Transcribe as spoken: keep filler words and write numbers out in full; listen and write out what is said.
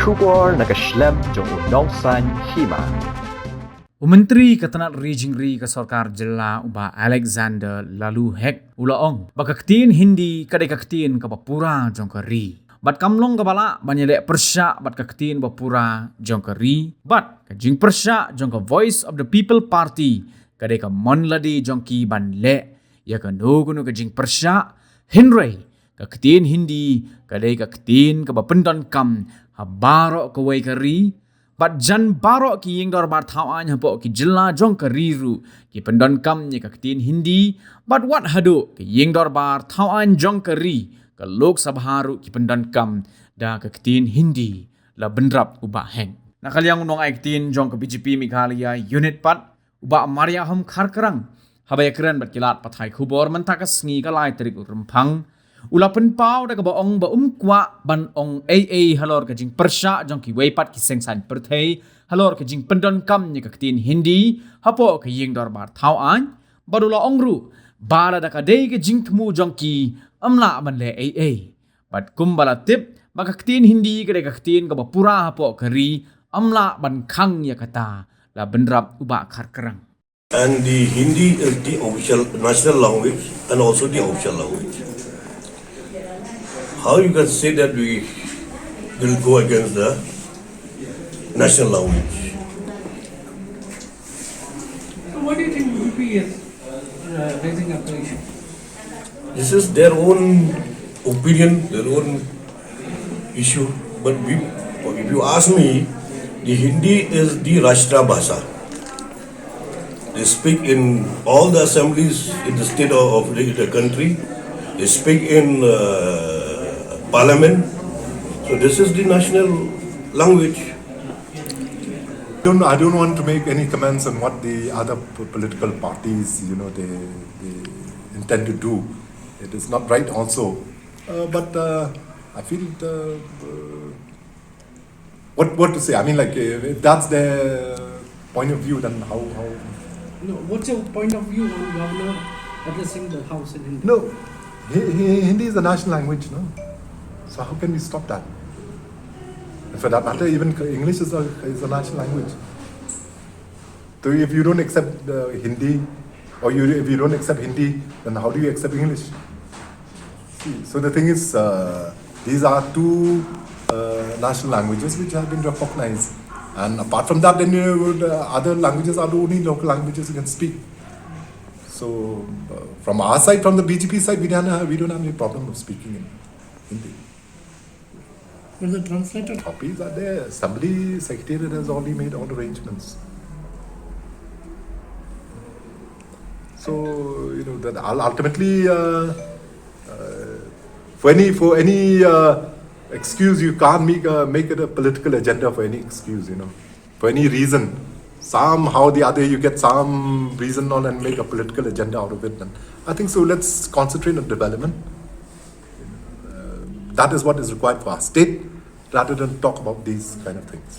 Khubor na ka shlem jong u nongsaiñ hima. U Myntri ka tnat ri jingri ka sorkar jylla u Bah Alexander Laloo Hek u la ong ba ka ktien Hindi ka dei ka ktien kaba pura jong ka ri. Bad kam long kaba lah ban ïaleh pyrshah bad ka ktien ba pura jong ka ri bad ka jingpyrshah jong ka Voice of the People Party ka dei ka mon lade jong ki ban leh ïa kano kano ka jingpyrshah, hynrei ka ktien Hindi ka dei ka ktien kaba pyndonkam ha baroh kawei ka ri. Bad jan baroh ki ïing dorbar thaw aiñ hapoh ki jylla jong ka ri ruh ki pyndonkam ïa ka ktien Hindi. Bad wat haduh ki ïing dorbar thaw aiñ jong ka ri, ka Lok Sabha ruh ki pyndonkam da ka ktien Hindi, la bynrap u Bah Hek. Na ka liang u nongai ktien jong ka B J P Meghalaya Unit pat, u Bah Mariahom Kharkrang, haba ïakren bad ki lad pathai khubor mynta ka sngi ka lai tarik u Rymphang, u la pynpaw da kaba ong ba um kwah ban ong ei ei halor ka jingpyrshah jong kiwei pat ki seng saiñ pyrthei halor ka jingpyndonkam ïa ka ktien Hindi hapoh ka ïing dorbar thaw aiñ. Bad u la ong ruh ba lada ka dei ka jingthmu jong ki, ym lah ban leh ei ei. Bad kumba la tip ba ka ktien Hindi ka dei ka ktien kaba pura hapoh ka ri, ym lah ban khang ïa kata, la bynrap u Bah Kharkrang. And the Hindi is the official national language and also the official language. How you can say that we will go against the national language? So what do you think U P is, uh, raising up the issue? This is their own opinion, their own issue. But we, if you ask me, the Hindi is the Rashtra Bhasha. They speak in all the assemblies in the state of, of the, the country. They speak in, uh, parliament. So this is the national language. Don't, I don't want to make any comments on what the other p-, political parties, you know, they, they intend to do. It is not right also. Uh, but, uh, I feel the, uh, what, what to say? I mean, like, if, if that's their point of view, then how, how? No, what's your point of view on governor addressing the house in Hindi? No, Hi-, Hi-, Hindi is the national language, no? So how can we stop that? And for that matter, even English is a, is a national language. So if you don't accept, uh, Hindi, or you, if you don't accept Hindi, then how do you accept English? See, so the thing is, uh, these are two, uh, national languages which have been recognized. And apart from that, then you would, uh, other languages are the only local languages you can speak. So, uh, from our side, from the B J P side, we don't have, we don't have any problem of speaking in Hindi. But the translator copies are there. Assembly Secretariat has already made all arrangements. So, you know, that ul-, ultimately, uh, uh, for any, for any, uh, excuse, you can't make a, make it a political agenda for any excuse, you know. For any reason, somehow or the other, you get some reason on and make a political agenda out of it. And I think so. Let's concentrate on development. Uh, that is what is required for our state, rather than talk about these kind of things.